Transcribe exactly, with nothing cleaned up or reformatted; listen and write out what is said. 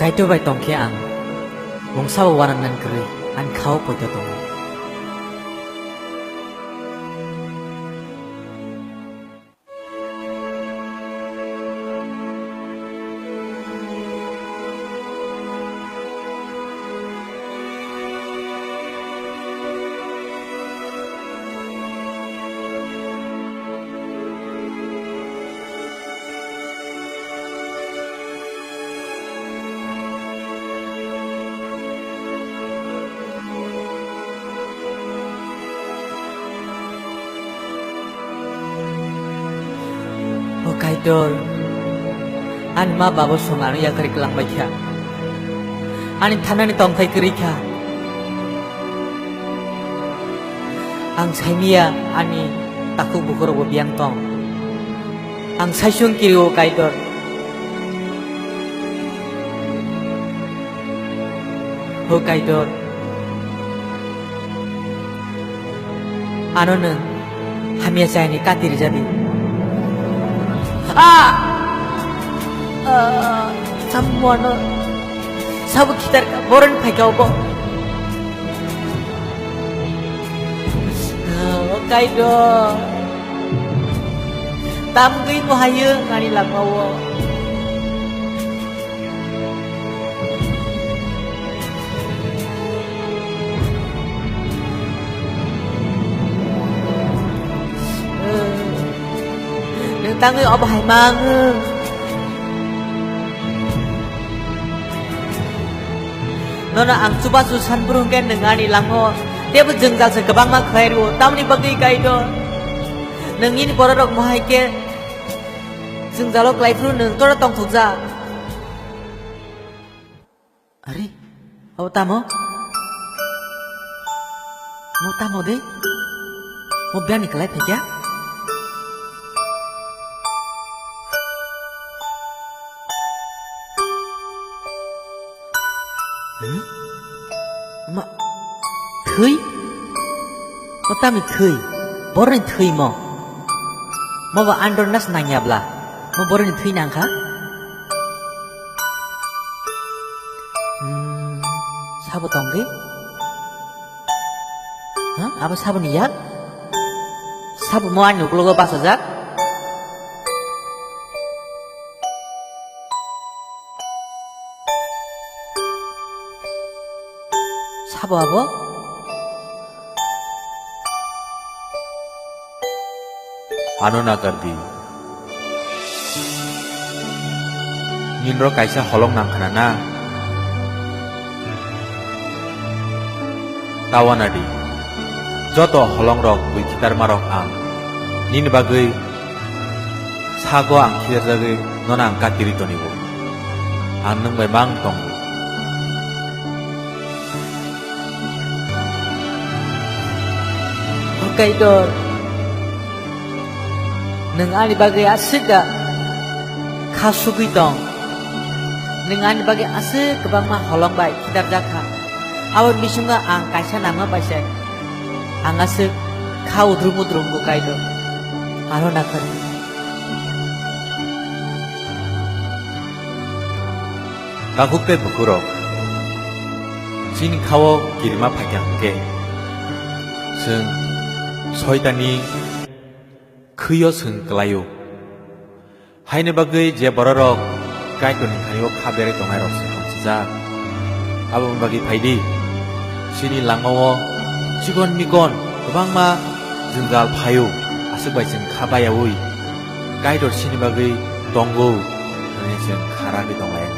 Kaitor bai tongkhe ang mungsabo uanang nang kwrwi, ani khao poito tongo. O Kaitor, ani ma babo song ano yakarwi kwlangbai kha. Ani thanani tongthai kwrwi kha. Ang saimia ani takhuk bukhurokbo biyang tong. Ang saisung kiri o Kaitor. O Kaitor. Ano nwng hamya chayani kati rijadi. Ah! Ah, sammo ano sabo khitar ka boron phaika obo. Ah, o Kaitor. Tamgwi mo hayo ngani langmao. Nwng tangwi obo hai mango. Nono ang chubachu sanbru hwnkhe nwng ani langmao teibo jwngjal se kwbangma khlai rwo. Tamoni bagwi Kaitor nwng nini bororok mohai khe jwngjalo klai phuru nwng tora tongthokjak. Ari, abo tamo? Mo tamo de? Mo biyani kalai phaikya? Hmm? Ma, thwi? Mo tami thwi? Borni thwi mo? Mo ba andor nas nangya bla? Mo borni thwi nangkha? Hmm, sabo tongdi? Ha? Abo sabo ni yak? Sabo mo ani uklogo basajak? Sabo abo? Ano nakardi. Ninro kaisa holong nangkhana na? Tawanadi. Joto holongrok bwikhitarmarok ang. Nini bagwi sago ang khitarjagwi nono ang katirwi tonibo. Ang nwng bai mang tongo. O Kaitor, nwng ani bagwi aswk da kha sugwi tong. Nwng ani bagwi aswk kwbangma holong bai khitarjak kha. Aboni bisingo ang kaisa nangma bai se ang aswk kha udrum udrum bo Kaitor. Ano nakhar. Takhuk tei bukhurok, chini khao kirima phaikha hwnkhe, chwng soitani khwio chwng kwlaio. Haini bagwi je bororok Kaitorni hani-o kha berwi tongnairok se hamsijak. Aboni bagwi phaidi, chini langmao chikon mikon kwbangma jwngjal phaio, aswk bai chwng kha bayaui. Kaitor chini bagwi tongo hwnwi chwng kha ragwi tonglai.